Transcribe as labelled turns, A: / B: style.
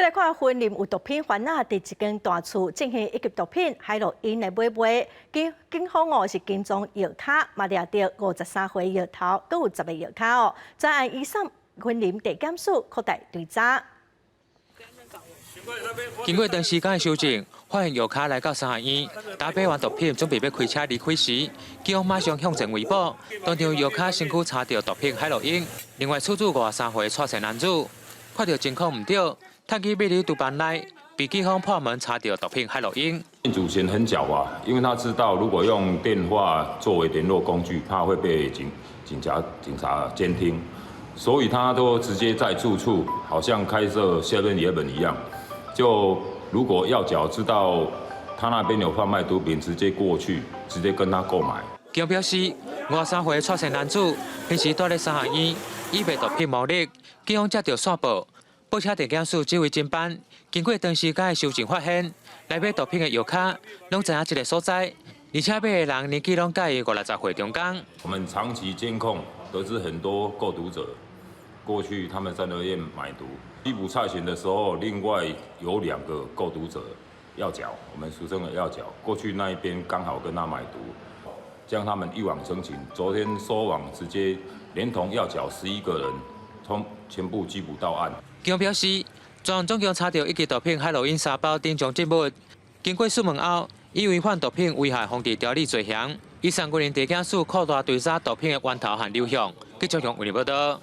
A: 來看雲林有毒品販仔佇一間大厝進行一級毒品海洛因的買賣，警警方哦是跟蹤藥卡，嘛掠著53歲藥頭，閣有10個藥卡哦，專案移送雲林地檢署擴大追查。
B: 經過長時間的搜證，發現藥卡來到三合院，打買完毒品準備欲開車離開時，警方馬上向前圍捕，當場藥卡身軀查著毒品海洛因，另外處置53歲蔡姓男子，看著情況毋對，趁去秘魯毒房內，被警方破門查著毒品海洛因。
C: 主嫌很狡猾，因為他知道如果用電話作為聯絡工具，怕會被警察監聽，所以他都直接在住處，好像開設7-Eleven一樣。就如果要繳，知道他那邊有販賣毒品，直接過去，直接跟他購買。
B: 警方表示，53歲蔡姓男子平時蹛佇三合院，以賣毒品牟利，警方接著線報，報請地檢署指揮偵辦。經過長時間的搜證發現，來買毒品的藥卡攏知影這个所在，而且買的人年紀攏介於五六十歲中間。
C: 我們長期監控，得知很多購毒者過去他們在那邊買毒。拘捕蔡嫌的時候，另外有兩個購毒者要繳，我們俗稱的要繳。過去那一邊剛好跟他買毒，將他們一網成擒。昨天收網，直接連同要繳11個人，從全部拘捕到案。
B: 警方表示，專案總共查著一支毒品海洛因三包等違禁物。經過訊問後，以違反毒品危害防治條例罪嫌，移送雲林地檢署擴大追查毒品的源頭和流向。記者用為你報道。